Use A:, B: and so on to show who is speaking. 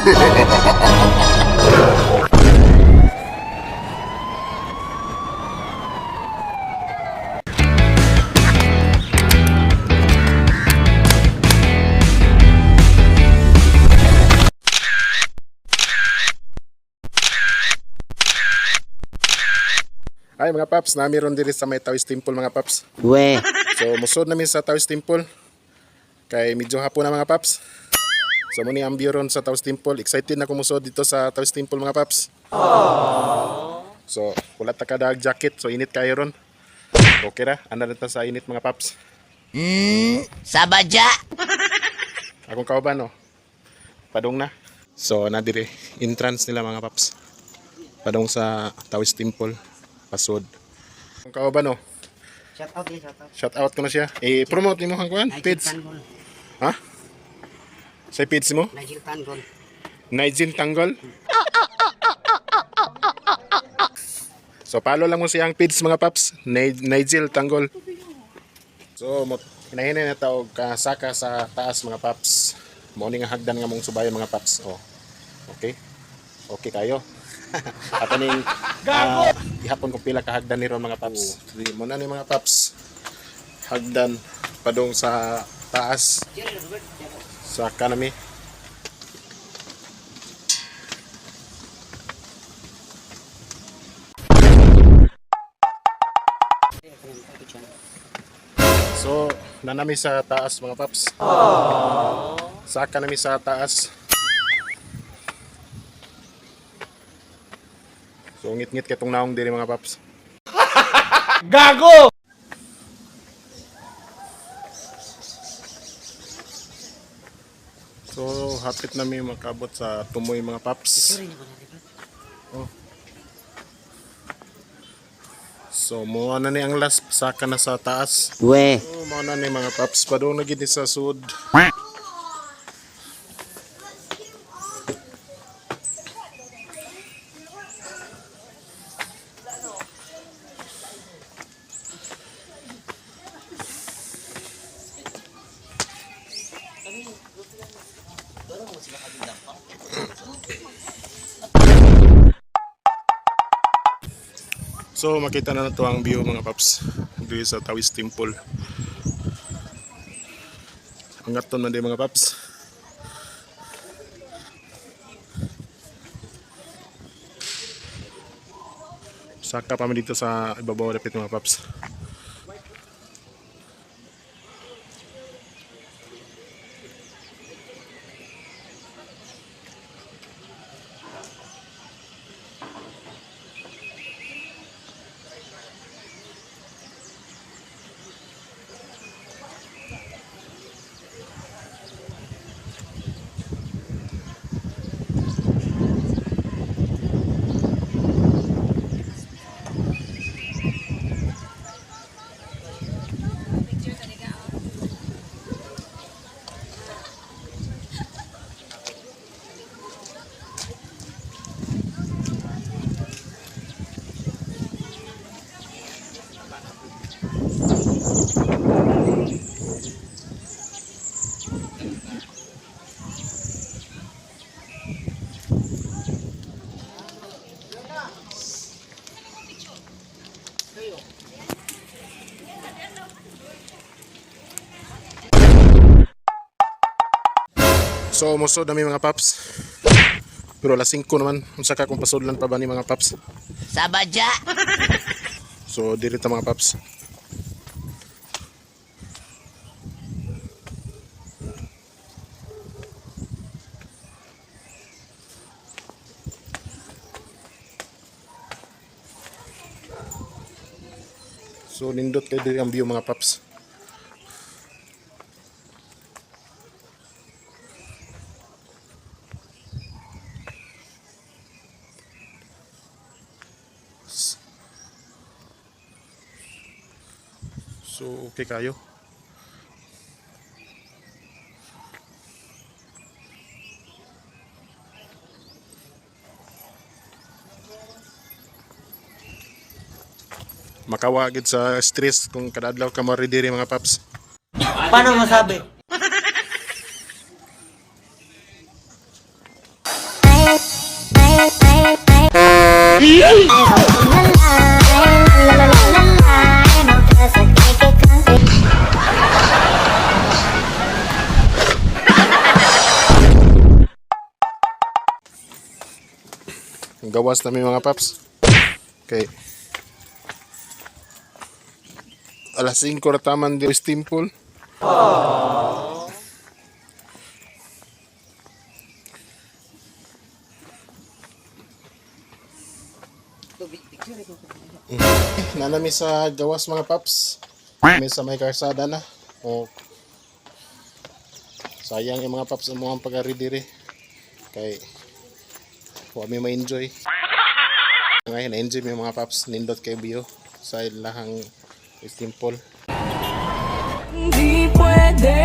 A: Ay mga paps, nami ron diri sa may Tawis Temple, mga paps.
B: We.
A: So musod nami sa Tawis Temple. Kay medyo hapon na, mga paps. So mo ni ang view ron sa Tawis Temple. Excited na ko musod dito sa Tawis Temple, mga paps. So wala ta kadag jacket, so init kayo ron. Okay ra, anda na ta sa init, mga paps.
B: Sabadya.
A: Akong kauban, no. Padong na. So na dire entrance nila, mga paps. Padong sa Tawis Temple, pasod. Akong kauban, no.
B: Shout out eh, shout out.
A: Shout out ko na siya. I-promote nimo ang kuan,
B: Nigel
A: page.
B: Tanggol.
A: Ha? Sa page mo?
B: Nigel Tanggol.
A: Nigel Tanggol. So follow lang mo siyang page, mga paps, Nigel Tanggol. So mo hinahinay na tawag kasaka sa taas, mga paps. Mo ni nga hagdan nga mong subayon, mga paps. Oh. Okay. Okay kayo. Ato ning gihapon kung pila ka hagdan ni ron, mga paps. Three mo na ni, mga paps. Hagdan padung sa taas sa kanami. So, nanami sa taas, mga paps. Saka nami sa taas. So, ngit-ngit katong naong diri, mga paps.
C: Gago!
A: So, hapit nami makabot sa tumoy, mga paps. Oh. So, mo na ni ang last saka na sa taas.
B: We.
A: So, mo na ni, mga paps, padung na gid ni sa sud. So makita na nato ang view, mga paps, diri sa Tawis Temple. Ang aton man di, mga paps. Saka pa mi dito sa ibabaw dapit, mga paps. So musod nami, mga paps. Pero alas 5 naman, unsa ka kung pasudlan pa ba ni, mga paps?
B: Sabadya.
A: So diri ta, mga paps. So nindot kay diri ang view, mga paps. So okay kayo. Makawagid sa stress kung kadadlaw ka mo diri, mga paps.
C: Paano masabi?
A: Ang gawas na mga paps. Okay. Alas 5 ra taman di steam pool. Nanami sa gawas, mga paps. May sa may karsada na. O sayang yung mga paps ang mga pag-ari diri. Kay wa mi ma-enjoy. Ngayon na-enjoy mi, mga paps, nindot kay view sa ilahang steam pool.
C: Hindi pwede.